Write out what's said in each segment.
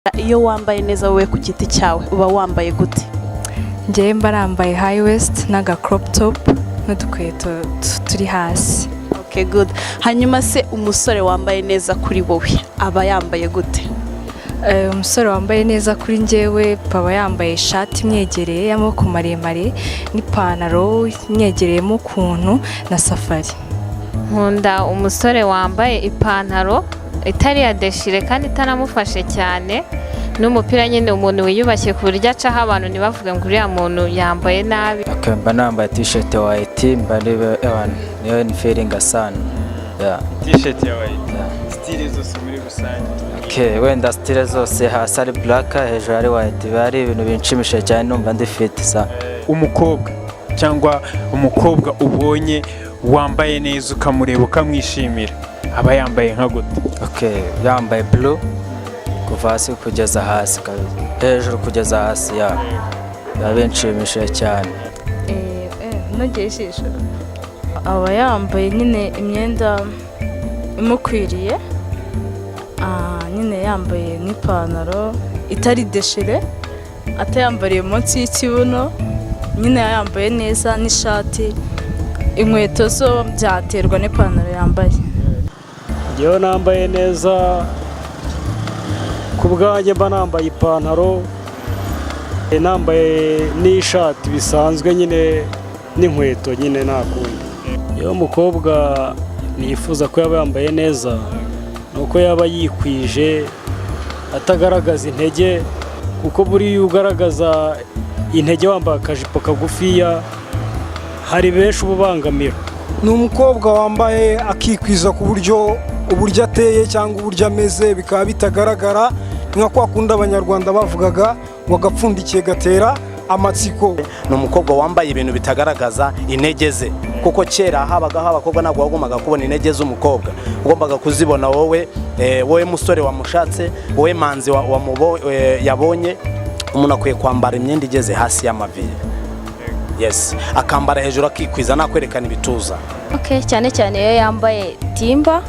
Iyo wambaye neza wowe ku giti cyawe, uba wambaye gute? Njyewe mba nambaye high waist n'aga crop top n'udukweto turi hasi. Okay, good. Hanyuma se umusore wambaye neza kuri wowe aba yambaye gute? Umusore wambaye neza kuri njyewe aba yambaye ishati imwegereye y'amaboko maremare n'ipantaro imwegereyemo ukuntu na safari. Nkunda umusore wambaye ipantaro itari iya déchiré kandi itanamufashe cyane n'umupira nyine, umuntu wiyubashye ku buryo acaho abantu ntibavuge ngo uriya muntu yambaye nabi. Okay, mba nambaye t-shirt white, mba ndi ewan niyo ni feeling sana, yeah. T-shirt ya white, style zose muri rusange? Okay, wenda style zose, hasi ari black, hejuru ari white, biba ari ibintu binshimishije cyane, numva ndi fit sa. Umukobwa cyangwa umukobwa ubonye wambaye neza, ukamureba ukamwishimira, aba yambaye nka gute? Okay, yambaye blue kuva hasi kugeza hasi kabisa, hejuru kugeza hasi, ya, biba binshimishije cyane. Nogeye ijisho. Aba yambaye nyine imyenda imukwiriye, nyine yambaye nk'ipantaro itari déchiré, atayambariye munsi y'ikibuno, nyine yambaye neza n'ishati. Inkweto zo byaterwa n'ipantaro yambaye. Njyewe nambaye neza ku bwanjye, mba nambaye ipantaro, nambaye n'ishati bisanzwe nyine n'inkweto nyine, nta kundi. Iyo umukobwa nifuza ko yaba yambaye neza ni uko yaba yikwije, atagaragaza intege, kuko buriya ugaragaza intege wambaye akajipo kagufiya, hari benshi uba ubangamira. Ni umukobwa wambaye akikwiza ku buryo uburyo ateye cyangwa uburyo ameze bikaba bitagaragara, nka kwa kundi Abanyarwanda bavugaga ngo agapfundikiye gatera amatsiko. Ni umukobwa wambaye ibintu bitagaragaza intege ze, kuko kera habagaho abakobwa ntabwo wagombaga kubona intege z'umukobwa, ugombaga kuzibona wowe wowe musore wamushatse, wowe manzi yabonye. Umuntu akwiye kwambara imyenda igeze hasi y'amavi, yes, akambara hejuru akikwiza, nakwerekana ibituza. Okay, cyane cyane iyo yambaye timba,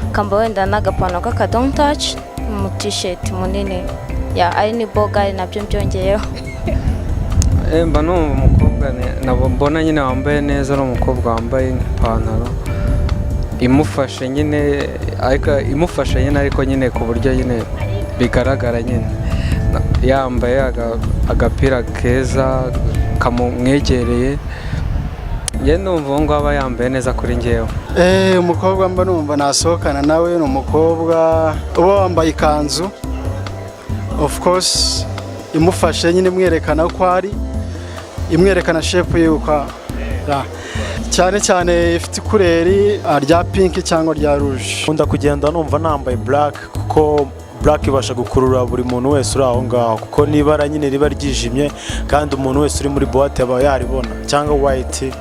akambara wenda n'agapantaro k'aka don't touch mu t-shirt munini, ya, ari ni bogari nabyo mbyongeyeho. Mba numva umukobwa nabo mbona nyine wambaye neza ari umukobwa wambaye nk'ipantaro imufashe nyine, ariko imufashe nyine, ariko nyine ku buryo nyine bigaragara nyine, yambaye agapira keza kamumwegereye. Njye ndumva uwo nguwo aba yambaye neza kuri njyewe. Umukobwa mba numva nasohokana nawe ni umukobwa uba wambaye ikanzu, of course imufashe nyine, imwerekana ko ari imwerekana shape yuko cyane cyane ifite couleur rya pink cyangwa rya rouge. Nkunda kugenda numva nambaye black, kuko black ibasha gukurura buri muntu wese uri aho ngaho, kuko n'ibara nyine riba ryijimye kandi umuntu wese uri muri boîte aba yaribona, cyangwa white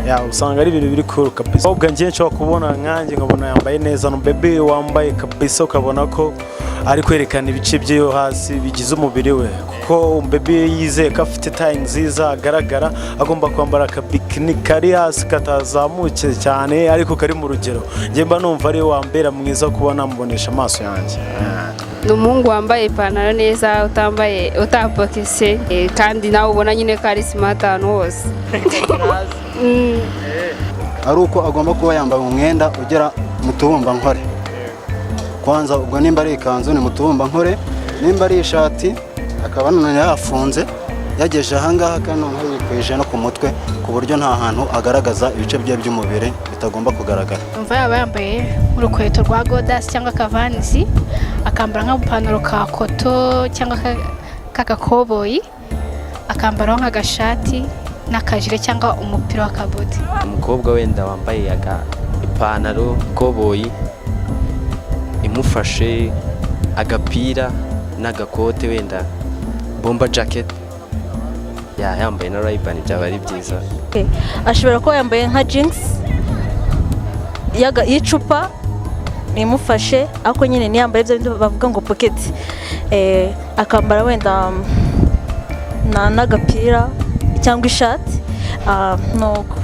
ya, usanga ari ibintu biri cool kabisa. Ahubwo njye nshobora kubona nkanjye nkabona yambaye neza, no baby wambaye kabisa, ukabona ko ari kwerekana ibice bye yo hasi bigize umubiri we, kuko baby yizeye ko afite taille nziza agaragara, agomba kwambara akabikini kari hasi katazamuke cyane ariko kari mu rugero. Njye mba numva ari wambera mwiza kuba namubonesha amaso yanjye. Ni umuhungu wambaye ipantaro neza, utambaye utapokese, kandi nawe ubona nyine ko ari smart ahantu hose. Ari uko agomba kuba yambaye umwenda ugera mu tubumbankore kwanza, ubwo nimba ari ikanzu ni mu tubumbankore, nimba ari ishati akaba none yafunze yageje ahangaha, kandi noneho yikwije no ku mutwe, ku buryo nta hantu agaragaza ibice bye by'umubiri bitagomba kugaragara. Umva, yaba yambaye urukweto rwa godasi cyangwa akavanisi, akambara nk'agapantaro ka koto cyangwa k'agakoboyi, akambaraho nk'agashati n'akajire cyangwa umupira w'akabodi. Umukobwa wenda wambaye ipantaro koboyi imufashe, agapira n'agakote, wenda bomber jacket, ya, yambaye na Ray-Ban, byaba ari byiza. Ashobora kuba yambaye nka jeans y'icupa imufashe, ariko nyine ntiyambare ibyo bindi bavuga ngo pocket, akambara wenda n'agapira cyangwa ishati, nuko.